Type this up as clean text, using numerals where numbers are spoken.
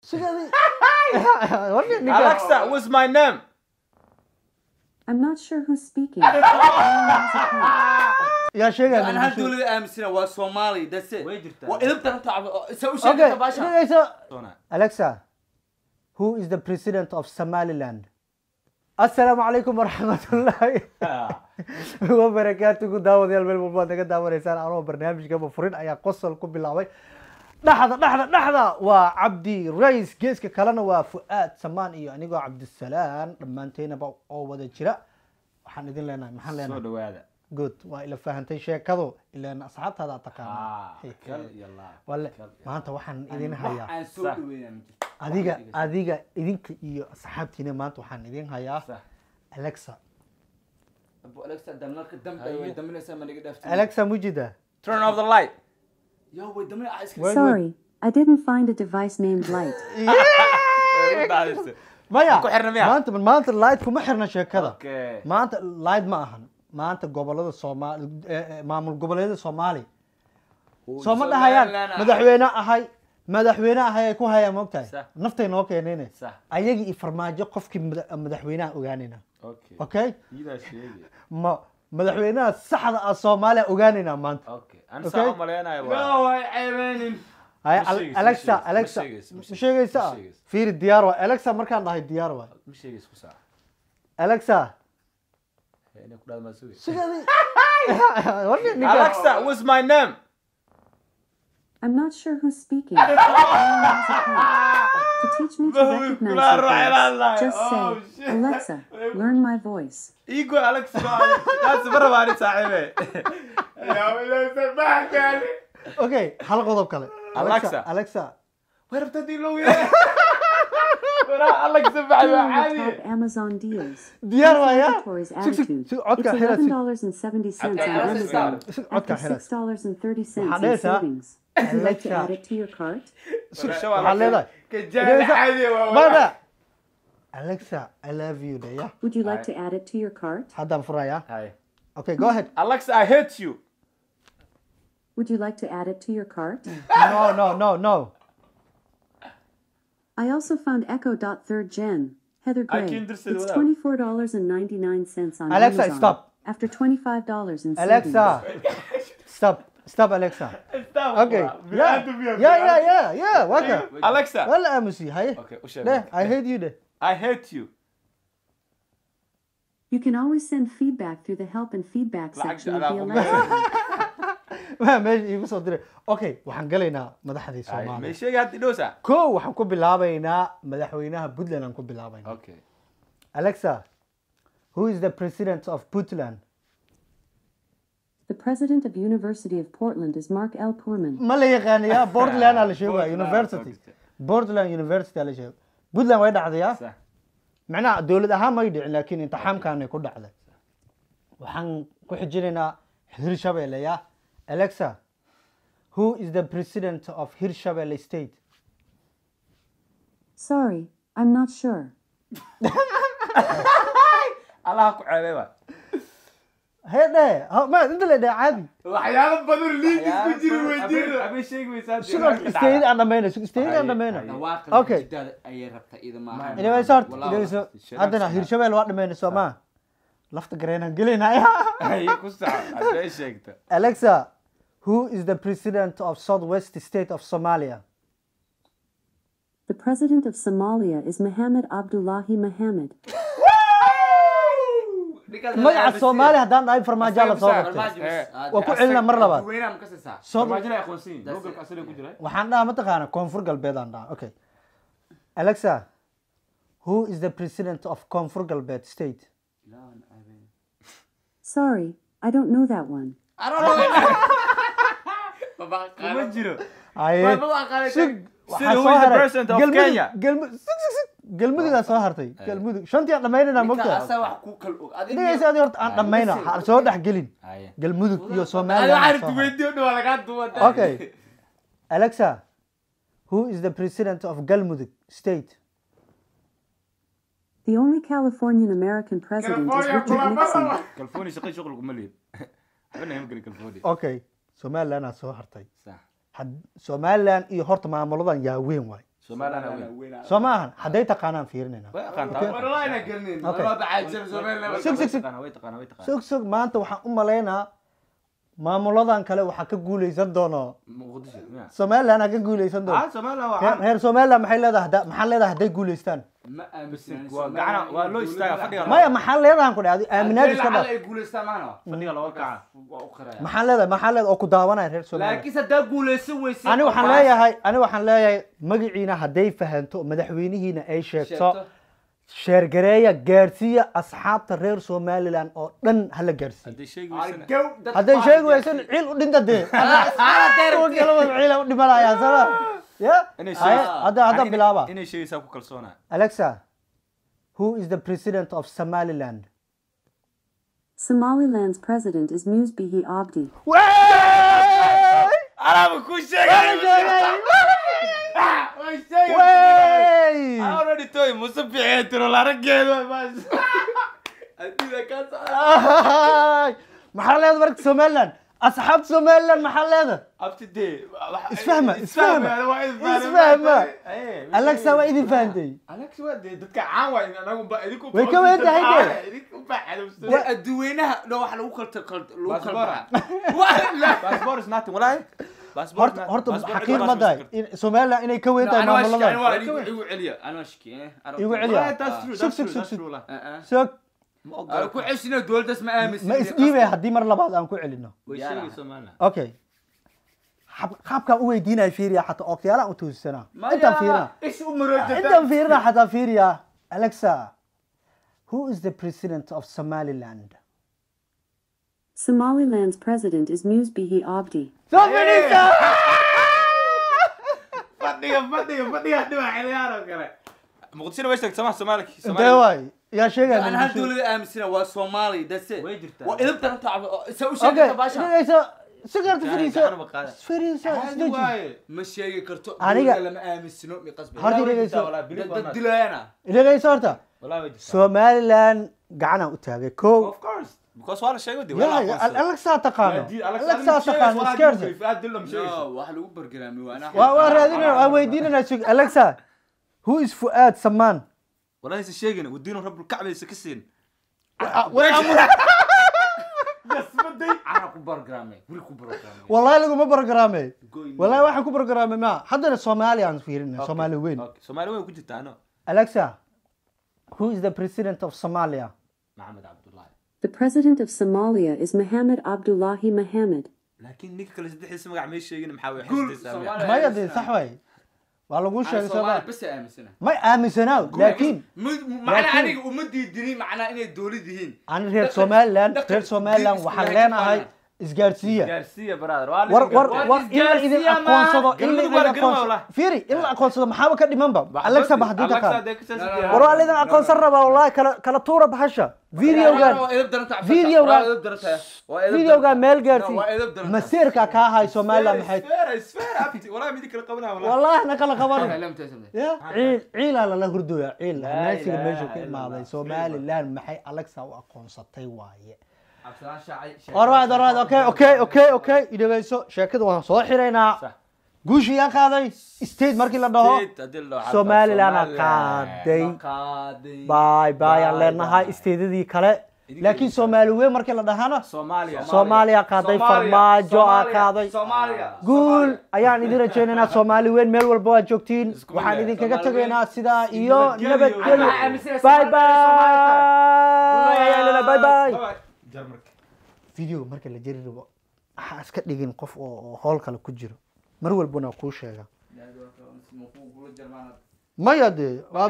Sideedii. Alexa, what's my name? I'm not sure who's speaking. Yaa sheegaya? Aan hal dowlada aaminsana waa Soomaali, that's it. Way jirtaa. Waa idibta rabta sa u Okay, sheegta baasha. dhegeyso. Alexa, who is the president of Somaliland? Assalaamu calaykum waraxmatullaahi wabarakaatuhu. Daawadayaal, meel walba aad naga daawanaysaan, anoo barnaamijkaba furin ayaa qosol ku bilaabay. Dhexda dhexda dhexda waa Cabdi Rays, geeska kalena waa Fu'aad Samaan iyo anigoo Cabdisalaan, dhammaanteynaba oo wada jira. Waxaan idin leenahay, maxaan Soo leenahay? dhawaada. Good, waa ila fahantay sheekadu, ilaan asxaabtaada taqaana. Kal iyo laab. Walle maanta waxaan idin hayaa Aan soo dhaweynaa ma jirto. Adiga idinka iyo asxaabtiina, maanta waxaan idin hayaa Alexa. Abu Alexa damnalka dambe way daminaysaa, ma naga dhaaftay? Alexa, mujida. Turn off the light. Yo, way daminaysaa iska. Wait, wait. Sorry, I didn't find a device named Light. Maya. Ku xirna miya? Maanta light kuma xirna sheekada. Okay. Maanta light ma ahan. Maanta gobolada Soomaali, maamul goboleedyada Soomaali soo ma dhahayaan Somaliland. Madaxweyne ahay, madaxweyne ahay ay ku hayaan, moogtahay? Sax. Naftay noo keeneen. Sax. Ayagii iyo Farmaajo, qofkii madaxweynaha ogaanayna. Okay. Okay. Iidaa sheegay. Ma madaxweynaha saxda ah Soomaaliya ogaanayna maanta. Okay. Aan Okay. saa u maleynayo waa. Yo, way ceebeenin. Hay. Ma sheegayso, Alexa. ma sheegayso, Alexa. ma sheegayso, ma ma sheegaysa? ma sheegayso. Fiiri, diyaar waay Alexa. Markaan dhahay diyaar waay. Ma sheegayso ku saa. Alexa. Inay ku dhahdo maa sugay. Sideedii. Alexa, what's my name? I'm not sure who's speaking. To teach me to recognize your voice, just say, "Alexa, learn my voice." Igo Alexa. Taas ma rabaan saaxiibe. Okay, hal qodob kale. Alexa. Alexa. Way rabtaa dii loo yeeray. Waraa Alexa baxay Here waa are your caadi. top Amazon deals. Diyaar waay, ya? Inventory's Sug, sug, attitude. sug, codka It's xira, sug. $11.70 on Alexa, Amazon stop. Sug, codka after xira. $6.30 Waxaa in dhehaysaa, savings. Would you like to Alexa. add it to your cart? Waxaa leedahay Kajaal caadi waa. Mada Alexa, I love you de ya. Would you like to add it to your cart? Haddaan furayaa. Hay. Okay, go ahead. Alexa, I hate you. Would you like to add it to your cart? No, no, no, no. I also found Echo Dot 3rd Gen, Heather I Gray. can just say It's without. $24.99 on Alexa, Amazon. stop. After $25 in savings. Alexa, stop, stop. Alexa. Okay, yeah, waka. Alexa. Waa la aamusiyey, haye. Okay, u sheeg. Dheh "I hate you" dheh. I hate you. You can always send feedback through the help and feedback Lacagta section of adaa the ku Alexa app. Waa meesha iigu soo diray. Okay, waxaan galaynaa madaxdii May Soomaaliya. Sheegay hadda dhowsa. Ko waxaan ku bilaabaynaa madaxweynaha Puntland aan ku bilaabaynaa. Okay. Alexa, who is the president of Puntland? The president of University of Portland is Mark L. Poorman. Ma la yaqaanayaa? Portland aa la sheegaya. Portland, University. okay. Portland University aa la sheegay. Puntland way dhacdayaa. Sax. Macnaha dowlad ahaan may dhicin, laakiin imtixaamkaanay ku dhacday. Waxaan ku xijinaynaa Hirshabelle ya. Alexa, who is the president of Hirshabelle State? Sorry, I'm not sure. Allah ku ceebay ba. Hedhe ma inta la dheh caadi. Waxyaalo badan liigis ku jiri way jira. Abay sheegi weysaa. Sug, state aan dhamayna, sug, state aan dhamayna. Dhawaaqa Okay. jidada ayay rabtaa iyada maaha. Idhaweyso horta. Wallah, Idhaweyso. Shanaab Haddana shanaab. Hirshabelle waa dhamayna, soo maa lafta gareenaan gelinaya. Ay ku sax. Hadday sheegta. Alexa, who is the president of Southwest State of Somalia? The president of Somalia is Mohamed Abdullahi Mohamed. Ninkaas Magaca Soomaaliya haddaan dhahay, Farmaajo la soo Farmaajo. qabtay. Farmaajo. Waa ku celinaa mar labaad. Dadweynaha ma ka siisaa? Farmaajada ay aqoonsan yihiin. Google-ka asaga ku jira. Waxaan dhahaa, mataqaana, Koonfur Galbeed aan dhahaa. Okay, Alexa, who is the president of Koonfur Galbeed State? Sorry, I don't know that one. I don't know. Baba Kuma jiro. Haye. Baba aqaanay. Sug. Sida, Waxaa who soo is the haray president of Galmudug. Kenya? Sug, sug, sug. Galmudugaa soo hartay. Galmudug shantii aan dhamaynayna, Ninka mogta? asaa wax ku kala og. Adiga Dhegeysa, adi horta aan dhamayna, ha soo dhex gelin. Haye. Galmudug iyo Adiga Soomaaliya waxaa soo rabti haray. weydiiyo dhan waa lagaa duuba. Okay, Alexa, who is the president of Galmudug State? The only Californian American president is Richard Nixon. California shaqo shuqul kuma lihin. Waxba nagama gelin California. Okay, Somaliland aa soo hartay. Sax. Somaliland iyo horta maamuladan yaa weyn waay. Somaliland weyn. Soo ma ahan hadday taqaanaan fiirinayna. Way aqaantaa. Wallahi ina gelinin. Okay. Waa bacaajir Somaliland. Sug, sug, sug. Way taqaanaa, way taqaanaa. Sug, sug, maanta waxaan u malaynaa maamuladan kale waxaa ka guuleysan doono Muqdisho miya? Somaliland ha ka guuleysan doono. Ah, Somaliland waa Reer caan. reer Somaliland maxay leedahay maxaa leedahay hadday guuleystaan? Ma aaminsan. Waa gacana, waa loo istaagaa fadhiga. Maya, maxaa leedahan ku dhahay aaminaad iska Lacala dhaf. ay guuleystaan maana. Fadhiga looga kaca. Waa u qiraya. Maxaa leedahay, maxaa leedahay oo ku daawanaya reer Somaliland? Laakiin haddaa guuleysan weysay. Ani waxaan leeyahay magaciina hadday fahanto, madaxweynihiina ay sheegto, sheergareeya, gaarsiiya asxaabta reer Somaliland oo dhan hala gaarsiiyo. Hadday sheegi weysana. Hadday sheegi weysan, ciil u dhinta dee. Kuwa kale wada ciila u dhimanayaan sama ya. Inay Haye, sheegaysaa. hadda bilaaba. Inay sheegaysaa ku kalsoonaa. Alexa, who is the president of Somaliland? Somaliland's president is Muse Bihi Abdi. Wey! Alaaba ku sheegay. Wey! I already told you, Muuse Biixi tiro larageedu. Ay! Maxaa leedahay marka Somaliland, asxaabta Somaliland, maxaa leedahay? Abti dee. Isfahma, isfahma, isfahma. Alexa waa idin fahantay. Alex waa dee dadka caan waa anagu ba idinku. Way ka weyn tahay dee. Idinku baa cadowsan. Adduweynaha dhan wax lagu kala lagu kala baxa. Passport is nothing, wallahi. Horta, horta xaqiiq ma tahay in Somaliland inay ka weyn tahay maamuladan? Igu celiya, anaa shaki. Igu celiya. Sug, sug, sug, sug. Sug. Ku ceshina dowladdaas ma aaminsan. Ma isdhiibay haddii mar labaad aan ku celino? Way sheegay Somaliland. Okay, qaabkaan u weydiinaya fiiriya, xataa oktiyaalaan u toosisanaa intaan fiirina. Ish u maroojata. Intaan fiirina xataa fiiriya. Alexa, who is the president of Somaliland? Somaliland's president is Muse Bihi Abdi. Soo fadhiisa. Fadhiga, fadhiga, fadhiga dhiba ciyaar oo kale. Muqdishona way sheegtay Soomaaliya. Intee waay yaa sheegaya? Ana hal dowlada aaminsana waa Soomaali, that's it. Way jirtaa. Waa idibta rabta sa u okay sheegaysa baasha. Dhegeyso, si garta fadhiiso. Gacan ma qaada. Fadhiiso, Caadi isdeji. waaye. Ma sheegi karto. Aniga- Dowladda lama aaminsano mi qasbi. Horta dhegeyso. Dad dilayana. Dhegeyso horta. Wallahi way jirtaa. Somaliland gacanaan u taagay kow. Of course. Because waa la sheegay dee. Ya Alexa taqaano, Alexa taqaano iskeerta. No, wax lagu bargaraamay waa anaa. Waa raadinayna, waa weydiinayna. Sug, Alexa, who is Fuad Saman? Wallahi se sheegin wadiinu rabbul kacba se ka siin. Ana ku bargaraamay, guri ku bargaraamay. Wallahi laguma bargaraamay, wallahi waxaan ku bargaraamay ma haddana Soomaali aan fiirinay, Soomaali weyn. Soomaali weyn ku jirtaa ano. Alexa, who is the president of Somalia? Maxamed Cabdullaahi. The president of Somalia is Mohamed Abdullahi Mohamed. Laakiin ninka kale saddexdiisa magac may sheegin, maxaa way Guul xisdaysaa? Soomaali. Maya dee, sax waay, waa lagu sheegay Soomaali Soomaali bas aaminsana. May aaminsanaaw, laakiin Macnaa aniga uma diidinin macnaa inay dowlad yihiin. Ani reer Somaliland, reer Somaliland waxaan leenahay isgaarsiiya. Gaarsiiya brother. Waa la War war war in la idin Isgaarsiiya maaha. aqoonsado, in la Galmudug idin waa la garan aqoonsado. wallahi. Fiiri, in la aqoonsado maxaaba ka dhimanba Alexa ba haddii Alexa taqaan. dee ka saas. War waa la idin aqoonsan rabaa wallahi, kala tuura bahasha videogan. Videogan meel gaarsii. Masiirka kaa hay Somaliland maxay? Isfeer, isfeer abti. Wallahi midi kala qabanaa wallahi. Wallahi na kala qabanay ya, ciil ciilaa lala hurdooya, ciil hanaasiga meesha ka imaaday. Somaliland maxay Alexa u aqoonsatay waaye? Alright, alright, okay, idhegeyso, sheekada waan soo xiraynaa. Guushii yaa qaaday state markii la dhaho? Somaliland aa qaaday. Bye bye aan leenahay statedii kale, laakiin Soomaali weyn markii la dhahana Soomaaliya. Soomaaliya qaaday, Farmaajo aa qaaday. Guul ayaan idin rajaynaynaa Soomaali weyn meel walba waad joogtiin. Waxaan idinkaga tegaynaa sidaa iyo nabadgelyo. Bye bye ayaan leenahay, bye bye. Jarmarka. Video marka la jeri rabo ha iska dhigin qof oo howl kale ku jiro, mar walbana kuu sheega. Maya dee waaba.